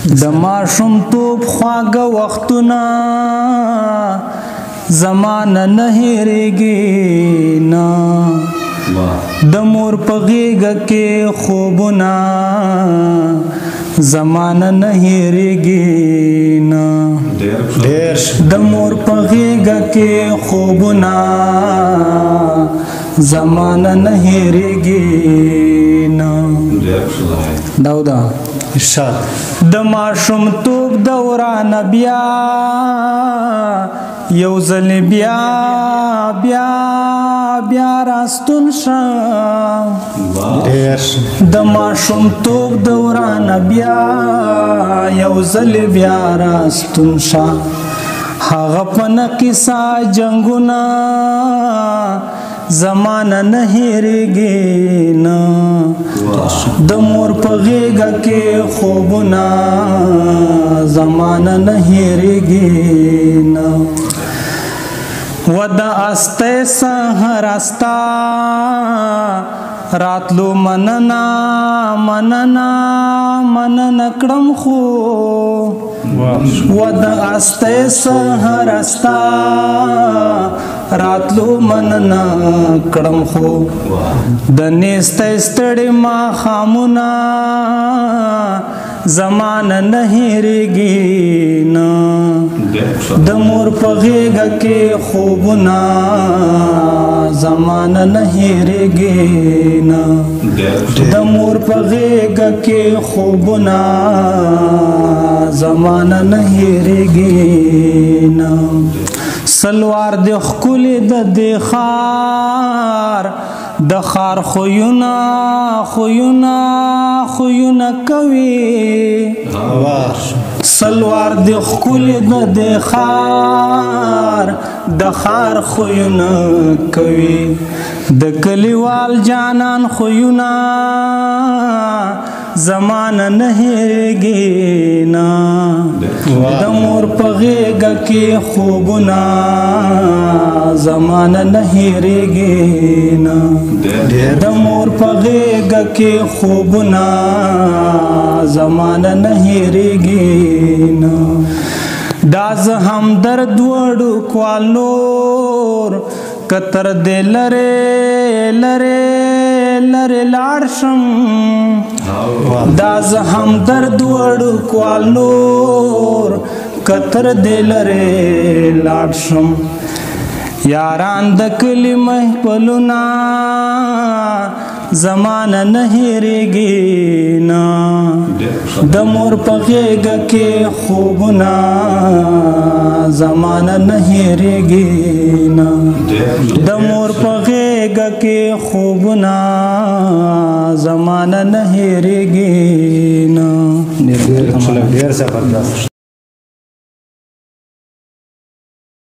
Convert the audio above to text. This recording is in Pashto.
د ماشومتوب خواږه وختونه زمانه نه هېرېږي نه. د مور په غېږه کې خوبونه زمانه نه هېرېږي نه. د مور په غېږه کې خوبونه زمانه نه هېرېږي نه. داوده ارشاد. د ماشومتوب دوران بیا یو ځل بیا بیا بیا راستون شه. د ماشومتوب دوران بیا یو ځل بیا راستون شه. هغه په نه قصه جنګونه زمانه نه هېرېږي نه. د مور په غېږه کې خوبونه زمانه نه هېرېږي نه. ود استه سحر استا راتلو مننه مننه مننه کړم خو. ود استه سحر استا راتلو مننه کړم خو. د نیستۍ ستړي ماښامونه زمانه نه هېرېږي نه. د مور په غېږه کې خوبونه زمانه نه هېرېږي نه. د مور په غېږه کې خوبونه زمانه نه هېرېږي نه. سلوار د ښکلي د دې ښار د ښار خویونه خویونه خویونه کوي. سلوار د ښکلي د دې ښار د ښار خویونه کوي. د کلیوال جانان خویونه زمانه نه هېرېږي نه. د مور په غېږه کې خوبونه زمانه نه هېرېږي نه. د مور په غېږه کې خوبونه زمانه نه هېرېږي نه. دا زه هم درد وړو کوال نور که تر دې لرې لرې لرې لاړ شم. دا زه هم درد وړو کوال نور که تر دې لرې لاړ شم. یاران د کلي محفلونه زمانه نه هېرېږي نه. د مور په غېږه کې خوبونه زمانه نه هېرېږي نه. د مور په غېږه کې خوبونه زمانه نه هېرېږي نه. ډېر زبردست.